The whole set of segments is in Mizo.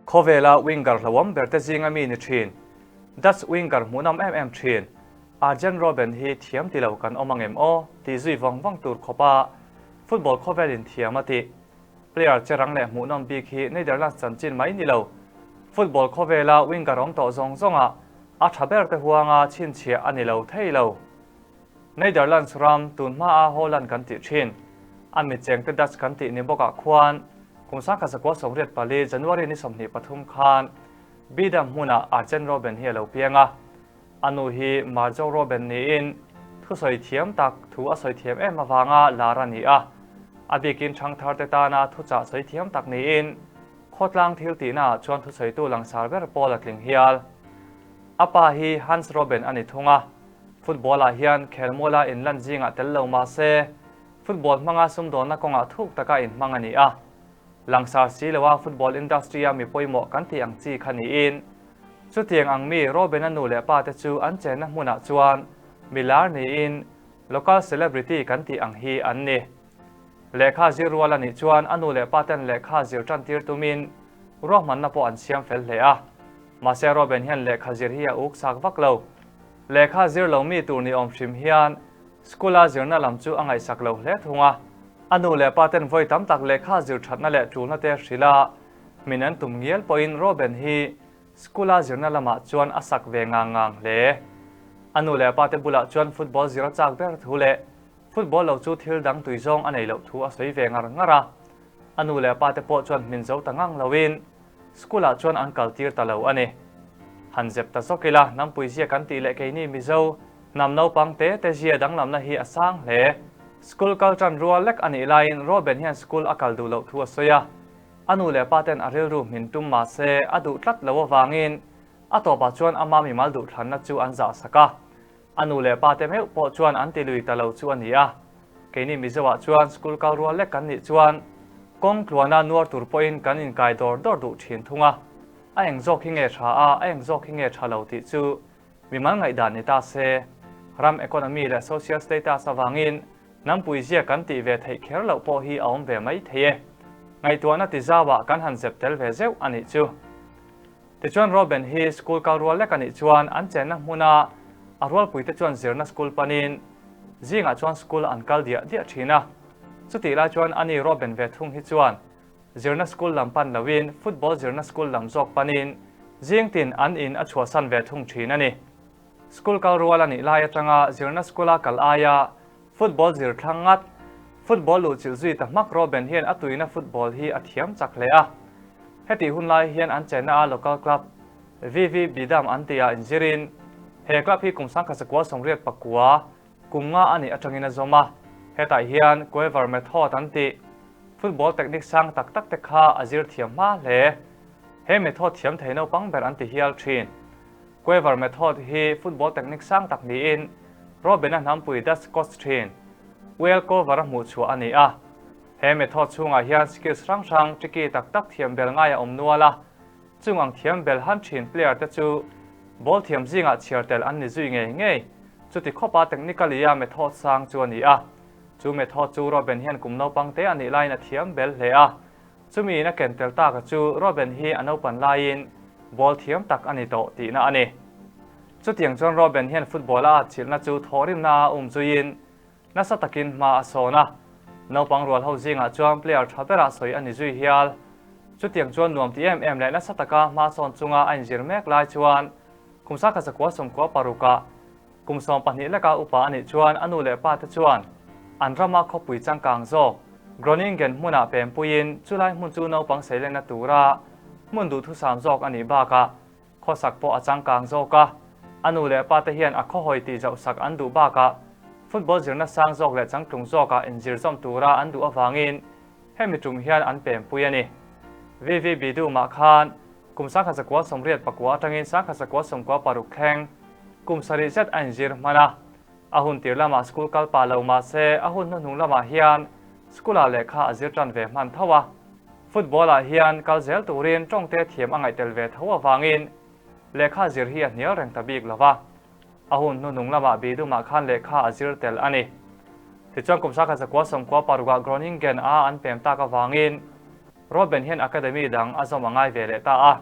Khawvela winger hlauhawm ber te zinga mi ni thin, Dutch winger hmuhnawm em em thin, Arjen Robben hi thiam ti lo kan awm ang em aw tih zui vawng vawng tur khawpa football khawvelin thiam a tih. Player che rang leh hmuhnawm bik hi Netherlands chanchin mai ni lo, football khawvela winger awm tawh zawng zawngah a tha ber te huanga chhinchhiah a ni lo thei lo. Netherlands ram tun hmaa Holland kan tih thin, a mitchengte Dutch kan tih ni bawkah khuan kum 1984 January ni 23 khan Bidam hmunah Arjen Robben hi a lo piang a. A nu hi Marjo Robben niin thusawi thiam tak thu a sawi thiam em avanga lar a ni a. A bikin ṭhangtharte tana thuchah sawi thiam tak niin khawtlang thil tihnaah chuan thusawitu langsar ber pawl a tling hial. A pa hi Hans Robben a ni thung a, football-ah hian khelmuala inlan zingah tel lo mah se, football hmanga sumdawnna kawngah thuk taka inhmang a ni a. Langsar si loa football industry-a mi pawimawh kan tih ang chi kha niin, chutiang ang mi Robben-a nu leh pa te chu an chenna hmunah chuan mi lar niin local celebrity kan tih ang hi an ni. Lehkha zir rual a nih chuan a nu leh pa ten lehkha zir tan tir tumin ruahmanna pawh an siam fel hle a. Mahse Robben hian lehkha zir hi a uk chak vak lo. Lehkha zir lo mi tur ni awm hrim hian school-a zirna lam chu a ngaihsak lo hle thung a. A nu leh pa ten vawi tam tak lehkha zir thatna leh tulna te hrilh a, min an tum ngial pawhin Robben hi school-a zirna lamah chuan a sak ve ngang ngang hle. A nu leh pa te bulah chuan football zir a chak ber thu leh football lo chu thil dang tui zawng a nei loh thu a sawi ve ngar ngar a. A nu leh pa te pawh chuan hmin zo ta ngang loin School-ah chuan an kal tir ta lo a ni. Han zep ta zawk ila, hnampui zia kan tih leh keini Mizo hnam naupang te te zia danglamna hi a sang hle. School kal tan rual lek a nih laiin Robben hian school a kal duh loh thu a sawi a. A nu leh pa ten a rilru hmin tum mah se a duh tlat lo avangin a tawpah chuan ama mimal duhthlanna chu an zah sak a. A nu leh pa te meuh pawh chuan an ti lui ta lo chu a ni a. Keini Mizoah chuan school kal rual lek kan nih chuan kawng tluana nuar tur pawhin kan inkai dawr dawr duh thin thung a. A eng zawk hi nge tha a, a eng zawk hi nge tha lo tih chu mimal ngaihdan ni ta se. Ram economy leh social status avangin hnampui zia kan tih ve theih kher loh pawh hi a awm ve mai thei e. Ngaihtuahna ti zauah kan han zep tel ve zeuh a nih chu. Tichuan Robben hi school kal rual lek a nih chuan an chenna hmuna a rualpuite chuan zirna school panin zingah chuan school an kal diah diah thin a. Chutih lai chuan ani Robben ve thung hi chuan zirna school lam pan loin football zirna school lam zawk panin zingtin an in a chhuahsan ve thung thin a ni. School kal rual a nih lai atanga zirna school-a kal aia football zir thlang ngat, football luhchilh zui ta hmak Robben hian a tuina football hi a thiam chak hle a. Hetih hun lai hian an chenna a local club VV Bidam an tihah inzirin he club hi kum 1989 kum nga a nih atangin a zawm a. Hetah hian Coever method an tih football technique sang tak tak te kha a zir thiam hma hle. He method thiam thei naupang ber an ti hial thin. Coever method hi football technique sang tak niin Robben-a hnampui Dutch coach thin Wiel Cover-a hmuh chhuah a ni a. He method chhungah hian skills hrang hrang tricky tak tak thiam bel ngai a awm nual a, chung ang thiam bel han thin player te chu ball thiam zingah chhiar tel an ni zui ngei ngei. Chuti khawpa technically-a method sang chu a ni a. Chu method chu Robben hian kum naupang te a nih laiin a thiam bel hle a. Chumi in a ken tel tak chu Robben hi a naupan laiin ball thiam tak a ni tawh tihna a ni. Chutiang chuan Robben hian football a atchilhna chu thawhrimna a um zuiin nasa takin hma a sawn a. Naupang rual ho zingah chuan player tha berah sawi a ni zui hial. Chutiang chuan nuam ti em em leh nasa taka hma sawn chunga a inzir mek lai chuan kum 1996-ah Kum 12 leka upa a nih chuan a nu leh pa te chuan an rama khawpui changkang zawk Groningen hmunah pempuiin chulai hmun chu naupang seilenna tura hmun duhthusam zawk a nih bakah khawsak pawh a changkang zawk a. A nu leh pa te hian a khawhawi tih zauhsak an duh bakah football zirna sang zawk leh changtlung zawkah inzir zawm tura an duh avangin hemi tum hian an pempui a ni. VV Bidumah khan Kum 1989 atangin 1996 thleng kum sarih zet a inzir hman a. A hun tir lamah school kal pah lo mah se a hun hnuhnung lamah hian school-ah lehkha a zir tan ve hman tho a. Football-ah hian kal zel turin tawngte thiam a ngaihtel ve tho avangin lehkha zir hi a hnial reng ta bik lo va. A hun hnuhnung lamah Bidumah khan lehkha a zir tel a ni. Tichuan kum 1996-ah Groningen-a an pem tak avangin. Robben hian academy dang a zawm a ngai ve leh ta a.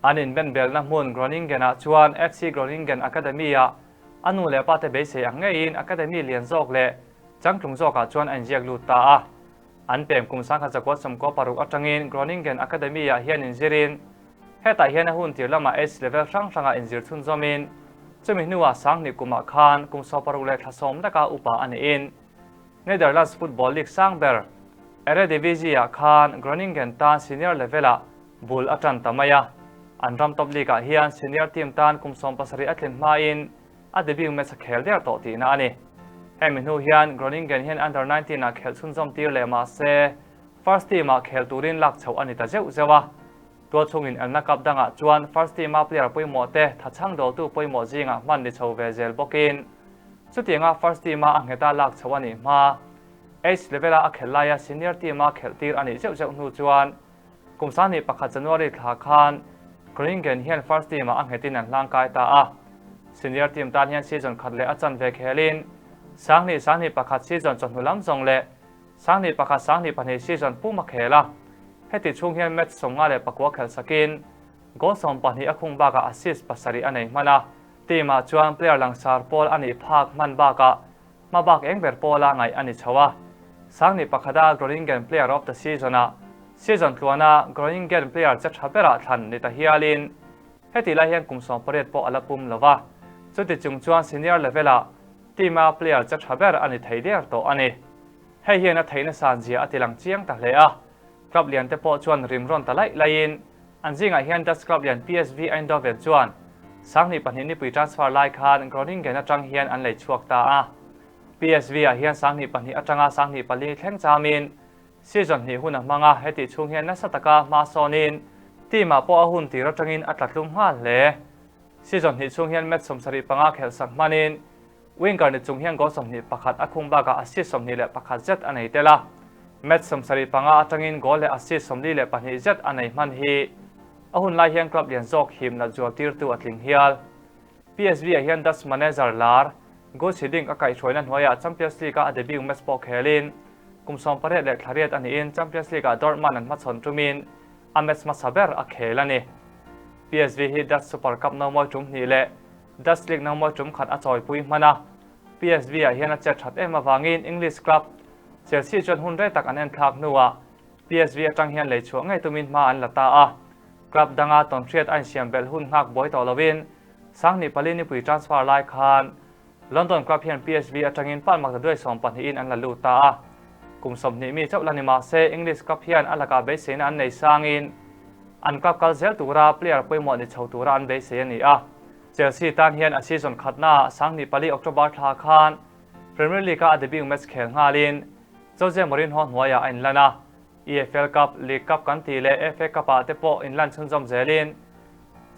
An inbenbelna hmun Groningen-ah chuan FC Groningen Academy-ah a nu leh pate beisei ang ngeiin academy lian zawk leh changtlung zawkah chuan a inziak lut ta a. An pem kum 1996 atangin Groningen Academy-ah hian inzirin hetah hian a hun tir lamah age level hrang hrangah inzir chhunzawmin chumi hnuah sanghnih kumah khan kum 16 leh thla sawm leka upa a niin Netherlands Football League sang ber Eredivisie-ah khan Groningen tan senior level-ah bul a tan ta mai a. An ram top league-ah hian senior team tan kum 17 a tlin hmain a debut match a khel der tawh tihna a ni. Hemi hnu hian Groningen hian under 19 ah khelh chhunzawm tir leh mah se first team ah khel turin lak chhoh a ni ta zeuh zeuh a. Tualchhungin elna cup dangah chuan first team a player pawimawh te thachhang dawltu pawimawh zingah hman ni chho ve zel bawkin chutianga first team a a ngheta lak chhoh a nih hma age level a a khelh laia senior team a khelh tir a nih zeuh zeuh hnu chuan Kum 21 January thla khan Groningen hian first team ah a nghetin an hlangkai ta a. Senior team tan hian season khat leh a chanve khelin 20 21 season chawhnu lam zawng leh 21 22 season pum a khel a. Heti chhung hian match 59 khelh sakin goal 12 a khung bakah assist pasarih a nei hman a. Team ah chuan player langsar pawl a nih phak hman bakah Hmabak eng ber pawla ngaih a ni chho a, Sangni pakhata Groningen Player of the Season-ah season tluana Groningen player che tha berah thlan ni ta hialin hetih lai hian kum 18 pawh a la pum lo va, chuti chung chuan senior level-ah team-a player che tha ber a ni thei der tawh a ni. Hei hian a theihna san zia a tilang chiang ta hle a, club lian te pawh chuan rim rawn ta laih laihin an zingah hian Dutch club lian PSV Eindhoven chuan 2002 nipui transfer lai khan Groningen atang hian an lei chhuak ta a. PSV ah hian 2002 atanga 2004 thleng chamin season hnih hun a hmang a, hetih chhung hian nasa taka hma sawnin team ah pawh a hun tir atangin a tla tlum nghal hle. Season hnih chhung hian match 75 khelh sak hmanin Winger ni chung hian goal 21 a khung bakah assist 21 zet a nei tel a. Match 75 atangin goal leh assist 42 zet a nei hman hi a hun lai hian club lian zawk himna zual tirtu a tling hial. PSV ah hian Dutch manager lar Guus Hiddink a kaihhruaina hnuaiah Champions League-a a debut match pawh khelin kum 18 leh thla riat a niin Champions League-ah Dortmund an hmachhawn tumin a match hmasa ber a khel a ni. PSV hi Dutch Super Cup nomawi tum hnih leh Dutch League nomawi tum khat a chawipui hman a, PSV ah hian a chet that em avangin English club Chelsea chuan hun rei tak an enthlak hnuah PSV atang hian lei chhuah ngei tumin hma an la ta a. Club danga tawnhriat a insiam belh hun nghak buai tawh lovin 2004 nipui transfer lai khan London club hian PSV atangin pal maktaduai 12 in an la lut ta a. Kum 20 mi chauh la ni mah se English club hian a lakah beiseina an nei sangin an club kal zel tura player pawimawh ni chho tura an beisei a ni a. Chelsea tan hian a season khatna 2004 October thla khan Premier League-a a debut match khel nghalin Jose Mourinho hnuaiah a inlan a. EFL Cup, League Cup kan tih leh FA Cup-ah te pawh inlan chhunzawm zelin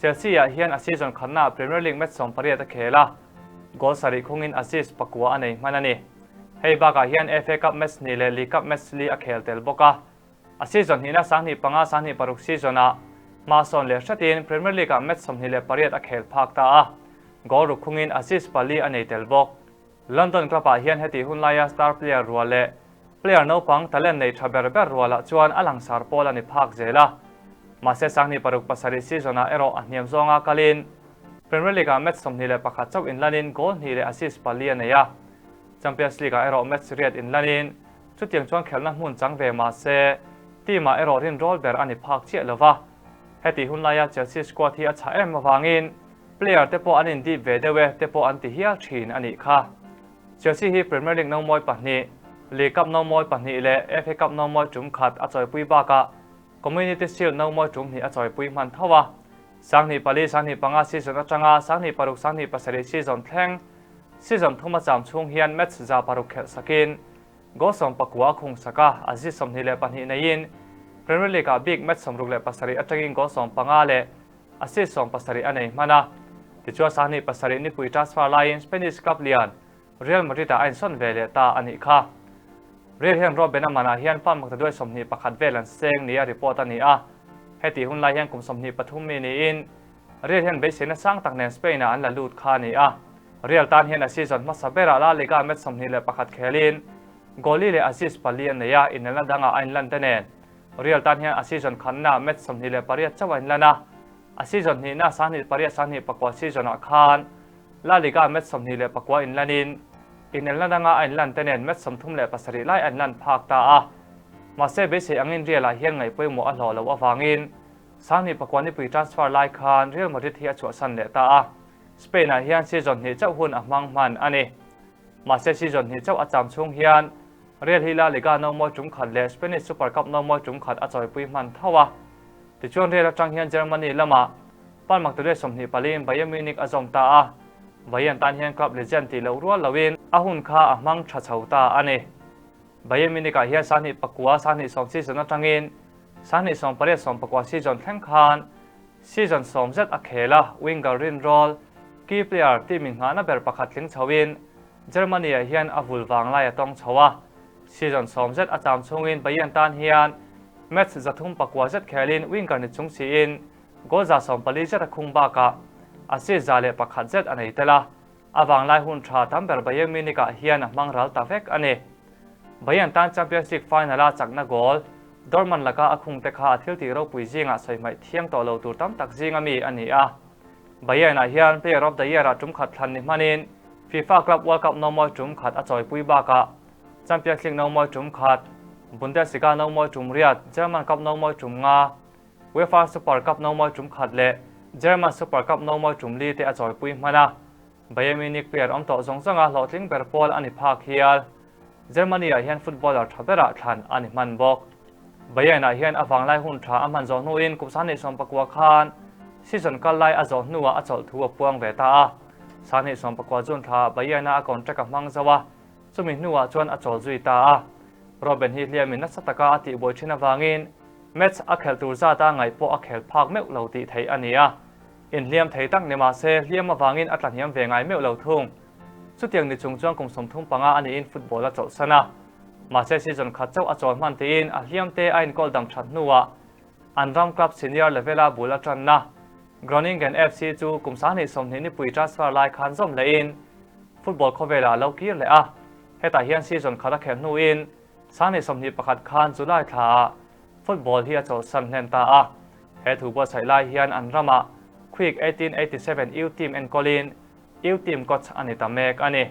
Chelsea-ah hian a season khatnaah Premier League match 18 a khel a, goal sarih khungin assist pakua a nei hman a ni. Hei bakah hian FA Cup match hnih leh League Cup match li a khel tel bawk a. A season hnihna 2005 2006 season-ah hma sawn leh hretin Premier League-ah match 28 a khel phak ta a, goal ruk khungin assist pali a nei tel bawk. London club-ah hian hetih hun laia star player rual leh player naupang talent nei tha ber ber rualah chuan a langsar pawl a ni phak zel a. Mahse 2006 7 season-ah erawh a hniam zawnga kalin Premier League-ah match 21 chauh inlanin goal hnih leh assist pali a nei a. Champions League-ah erawh match riat inlanin chutiang chuan khelhna hmun chang ve mahse team-ah erawh rinrawl ber a ni phak chiah lova. Hetih hun laia Chelsea squad hi a chhah em avangin player te pawh an indip ve deuh e te pawh an ti hial thin a nih kha. Chelsea hi Premier League nomawi pahnih, League Cup nomawi pahnih leh FA Cup nomawi tum khat a chawipui bakah Community Shield nomawi tum hnih a chawipui hman tho a. 2004 2005 season atanga 2006 2007 season thleng season thum a cham chhung hian match 600 khelh sakin goal 19 a khung sak a, assist 22 neiin Premier League-ah big match 67 atangin goal 15 leh assist 70 a nei hman a. Tichuan 27 nipui transfer laiin Spanish club lian Real Madrid-ah a insawn ve leh ta a nih kha. Real hian Robben a manah hian pound maktaduai 21 vel an seng nia report a ni a. Hetih hun lai hian kum 23 mi niin Real hian beiseina sang tak nen Spain-ah an la lut kha a ni a. Real tan hian a season hmasa berah La Liga match 21 khelin goal li leh assist pali a nei a, inelna dangah a inlan te nen. Real tan hian a season khatnaah match 28 chauh a inlan a, a season hnihna 28 24 season-ah khan La Liga match 29 inlanin inelna danga a inlan te nen match 37 lai a inlan phak ta a. Mahse beisei angin Real-ah hian ngaih pawimawh a hlawh loh avangin 2009 nipui transfer lai khan Real Madrid hi a chhuahsan leh ta a, Spain-ah hian season hnih chauh hun a hmang hman a ni. Mahse season hnih chauh a cham chhung hian Real hi La Liga no mawi tum khat leh Spanish Super Cup no mawi tum khat a chawipui hman tho a. Tichuan Real atang hian Germany lamah Palmak Tule 24 in Bayern Munich a zawm ta a, Bayern tan hian club legend tih loh rual loin a hun kha a hmang tha chho ta a ni. Bayern Munich-ah hian 2009, 2010 season atangin 2018, 19 season thleng khan season sawm zet a khel a, winger rinrawl, key player, team inngahna ber pakhat tling chhoin Germany-ah hian a vul vanglai a tawng chho a, season sawm zet a cham chhungin Bayern tan hian match 309 zet khelin winger ni chung siin goal 140 zet a khung bakah assist 101 zet a nei tel a, a vanglai hun tha tam ber Bayern Munich-ah hian a hmang ral ta vek a ni. Bayern tan Champions League final-a chakna goal Dortmund laka a khung te kha a thiltih ropui zingah sawi hmaih thiang tawh lo tur tam tak zinga mi a ni a. Bayern-ah hian Player of the Year-ah tum khat thlan ni hmanin FIFA Club World Cup no mawi tum khat a chawipui bakah Champions League no mawi tum khat, Bundesliga no mawi tum riat, German Cup no mawi tum nga, UEFA Super Cup no mawi tum khat leh German Super Cup no mawi tum li te a chawipui hman a. Bayern Munich player awm tawh zawng zawnga hlawhtling ber pawl a ni phak hial. Germany-ah hian footballer tha berah thlan a ni hman bawk. Bayern-ah hian a vanglai hun tha a hman zawh hnuin kum 2019 khan season kal lai a zawh hnuah a chawlh thu a puang ve ta a. 2019 June thlaah Bayern-a a contract a hmang zo a, chumi hnuah chuan a chawl zui ta a. Robben hi hliamin nasa taka a tihbuai thin avangin match a khelh tur zata ngaih pawh a khel phak meuh lo tih theih a ni a. Inhliam thei tak ni mah se hliam avangin a tlahniam ve ngai meuh lo thung. Chutiang ni chung chuan kum 35 a niin football a chawlhsan a. Mahse season khat chauh a chawl hman tiin a hliam te a inkawl dam that hnuah an ram club senior level-a bul a tanna Groningen FC chu kum 2020 nipui transfer lai khan zawm lehin football khawvelah a lo kir leh a. Hetah hian season khat a khelh hnuin 2021 khan July thlaah football hi a chawlhsan hlen ta a. He thu buatsaih lai hian an ramah Quick 1887 U team enkawlin U team coach a ni ta mek a ni.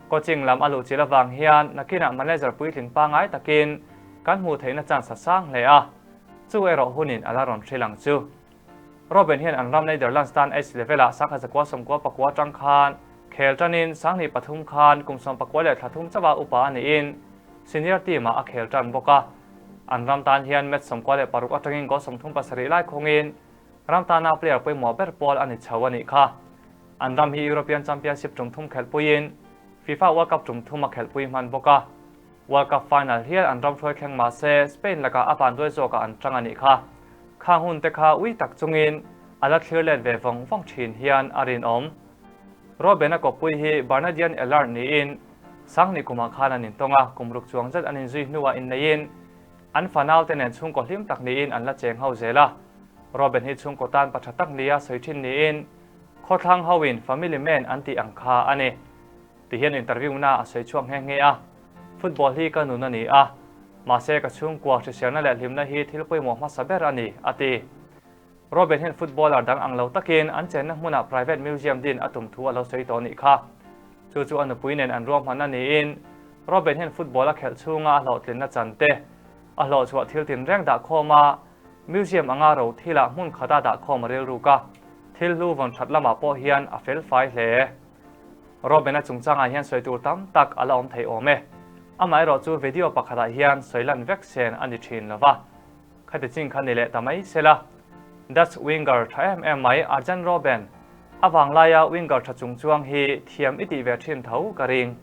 Coaching lam a luh chil avang hian nakinah manager puitling pangngai takin kan hmuh theihna chance a sang hle a, chu erawh hunin a la rawn hrilh ang chu. Robben hian an ram Netherlands tan H level-ah 1999 atang khan khel tanin 2003 khan kum 93 chauha upa a niin senior team-ah a khel tan bawk a. An ram tan hian match 96 atangin goal 37 lai khawngin ram tana player pawimawh ber pawl a ni chho a nih kha. An ram hi European Championship tum thum khelhpuiin FIFA World Cup tum thum a khelhpui hman bawk a. World Cup final hial an ram hruai thleng mah se Spain lakah a vanduai zawkah an tang a nih kha. Khang hun te kha ui tak chungin a la thlir let ve vawng vawng thin hian a rinawm. Robben-a kawppui hi Bernardian Ellard niin Sanghnih kumah khan an intawng a, kum ruk chuang zet an inzui hnuah inneiin an fanaute nen chhungkaw hlim tak niin an la cheng ho zel a. Robben hi chhungkaw tan pa tha tak nia sawi thin niin khawthlang hoin family man an tih ang kha a ni. Tihian interview na a sawi chhuak nghe nghe a, Football hi ka nun a ni a, mahse ka chhungkua hriselna leh hlimna hi thil pawimawh hmasa ber a ni, a ti. Robben hian footballer dang ang lo takin an chenna hmunah private museum din a tum thu a lo sawi tawh nih kha. Chu chu a nupui nen an ruahmanna niin Robben hian football a khelh chhunga a hlawhtlinna chan te, a hlawhchhuah thil tinreng dah khawm a, museum anga ro thilah hmun khata dah khawm a rilruk a, thil hlu vawn that lamah pawh hian a fel fai hle. Robben-a chungchangah hian sawi tur tam tak a la awm thei awm e. Amaherawh chu video pakhatah hian sawi lan vek sen a ni thin lo va. Khati chin kha ni leh ta mai sela. Dutch winger tha em em mai Arjen Robben a vanglaia winger tha chung chuang hi thiam i tih ve thin tho ka ring.